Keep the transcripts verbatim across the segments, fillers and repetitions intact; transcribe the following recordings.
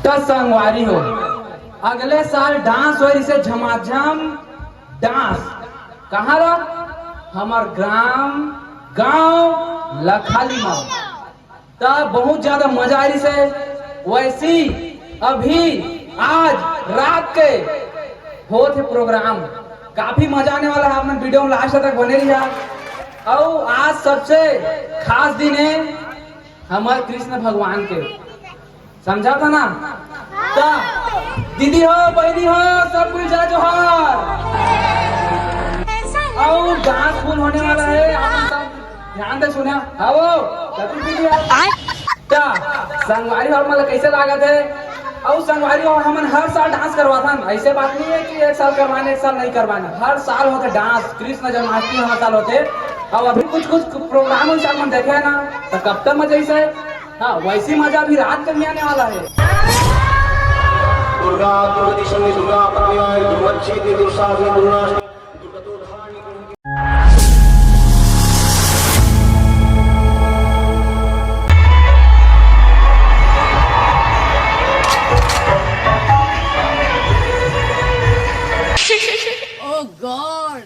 त संगवारी हो, अगले साल डांस होए रिसे झमाझम डांस। कहाँ ला? हमर ग्राम, गांव लखाली मा। त बहुत ज्यादा मजा आ रिसे। वैसी अभी आज रात के होत हे प्रोग्राम, काफी मजा आने वाला है। आप मन वीडियो में लास्ट तक बने रहिया। अउ आज सबसे खास दिन है हमर कृष्ण भगवान के, समझा था ना? त दीदी हो, बहिनी हो, सब कोई जय जोहार। अउ डांस फुल होने वाला है, आप सब ध्यान दे सुना। हाँ वो, कभी भी नहीं आए। त संगवारी हो, मतलब कैसे लागत है? अउ संगवारी हो, हमन हर साल डांस करवाथन, ऐसे बात नहीं है कि एक साल करवाना, एक साल नहीं करवाना। हर साल होथे डांस, कृष्ण जन्माष्टमी हर साल होथे। अउ अभी कुछ कुछ प्रोग्राम उन साल मन देखे है ना, त कब तक मजा ऐसा है। हाँ, वैसी मजा अभी रात में भी आने वाला है। दुर्गा दुर्गति शनि दुर्गा पत्नियाय दुर्मच्छेदि दुर्साधन दुर्नाश। Oh God.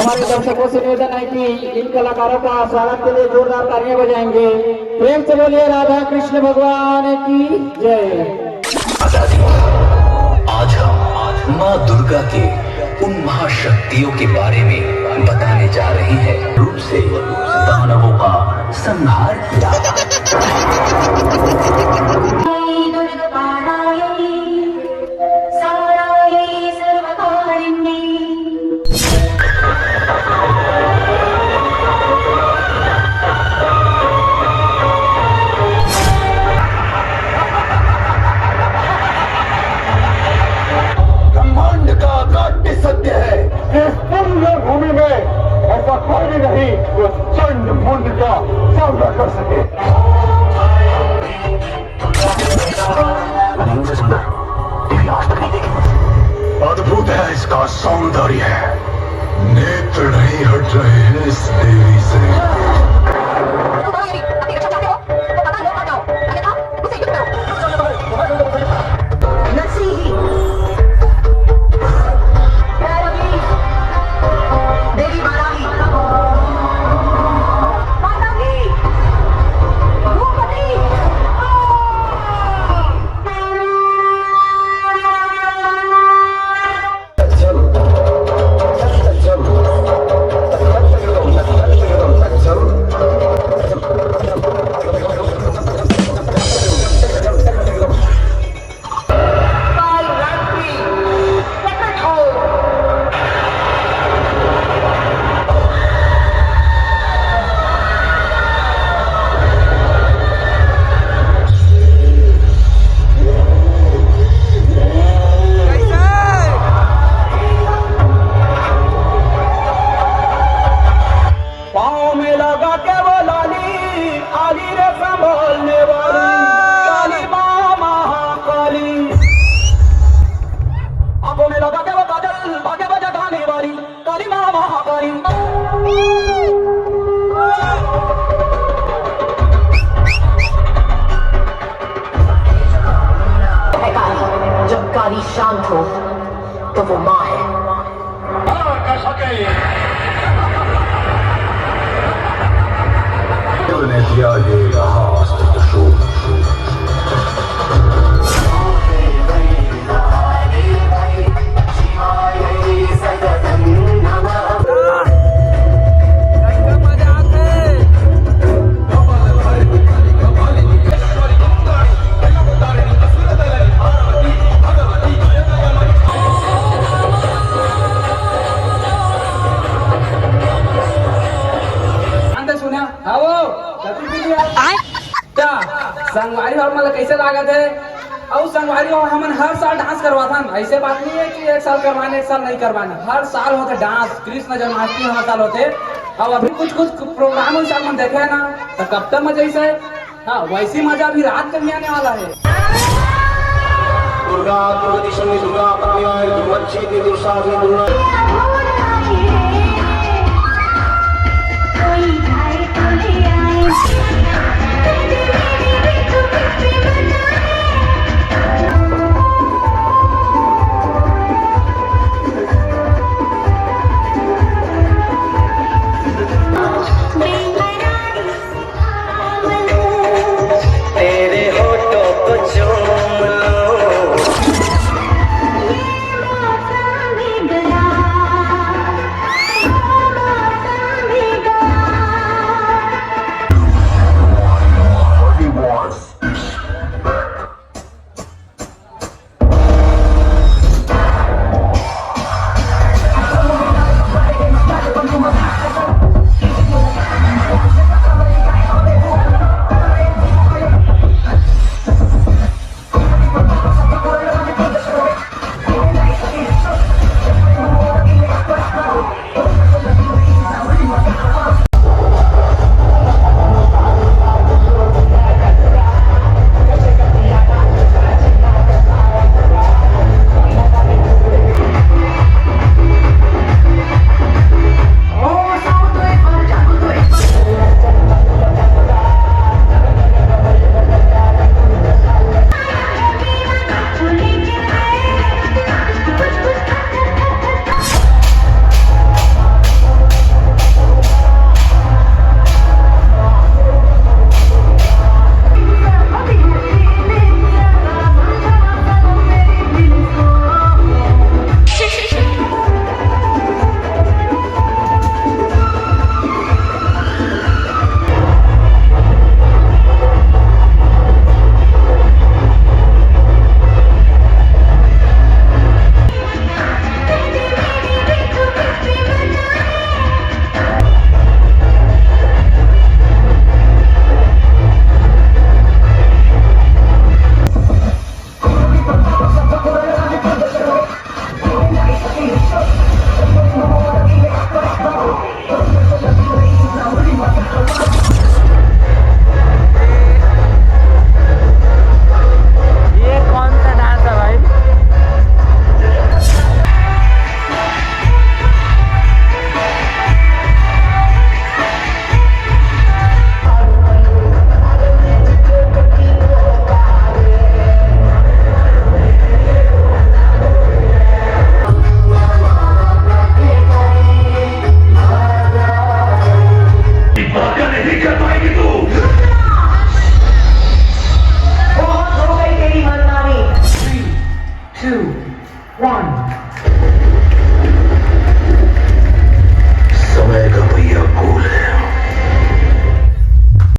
हमारे दर्शकों से निवेदन है कि इन कलाकारों का स्वागत के लिए जोरदार तालियां बजाएंगे। प्रेम से बोलिए राधा कृष्ण भगवान की जय। आज हम माँ दुर्गा के उन महाशक्तियों के बारे में बताने जा रहे हैं। रूप से दानवों का संहार किया। ब्रह्मांड का अकाट्य सत्य है। इस पुण्य भूमि में ऐसा कोई भी नहीं जो चंड मुंड का सामना कर सके। अद्भुत है इसका सौंदर्य, नेत्र नहीं हट रहे हैं इस देवी से। पाँव में लगा के वो लाली, आली रे संभालने वाली, काली माँ महाकाली। आंखों में लगा के वो काजल, भागे बजा गाने वाली, काली माँ महाकाली। जब काली शांत हो, तो वो माँ है। ने दिया ये रहा अस्त्र त्रिशूल। अंत सुना, हाँ वो, कभी भी नहीं आया। त संगवारी हो, मतलब कैसे लागत है? अउ संगवारी हो, हमन हर साल डांस करवाथन, ऐसे बात नहीं है कि एक साल करवाने, एक साल नहीं करवाने, हर साल होथे डांस। कृष्ण जन्माष्टमी हर साल होथे। अब अभी कुछ कुछ प्रोग्राम उन साल मन देखे हैं ना, तो कब तक मजा ऐसा है। हाँ, वैसी मजा अभी रात में भी आने वाला है। दुर्गा दुर्गति संगी दुर्गा पत्नी आय दुर्वच्छेद दुर्साहसी दुर्गा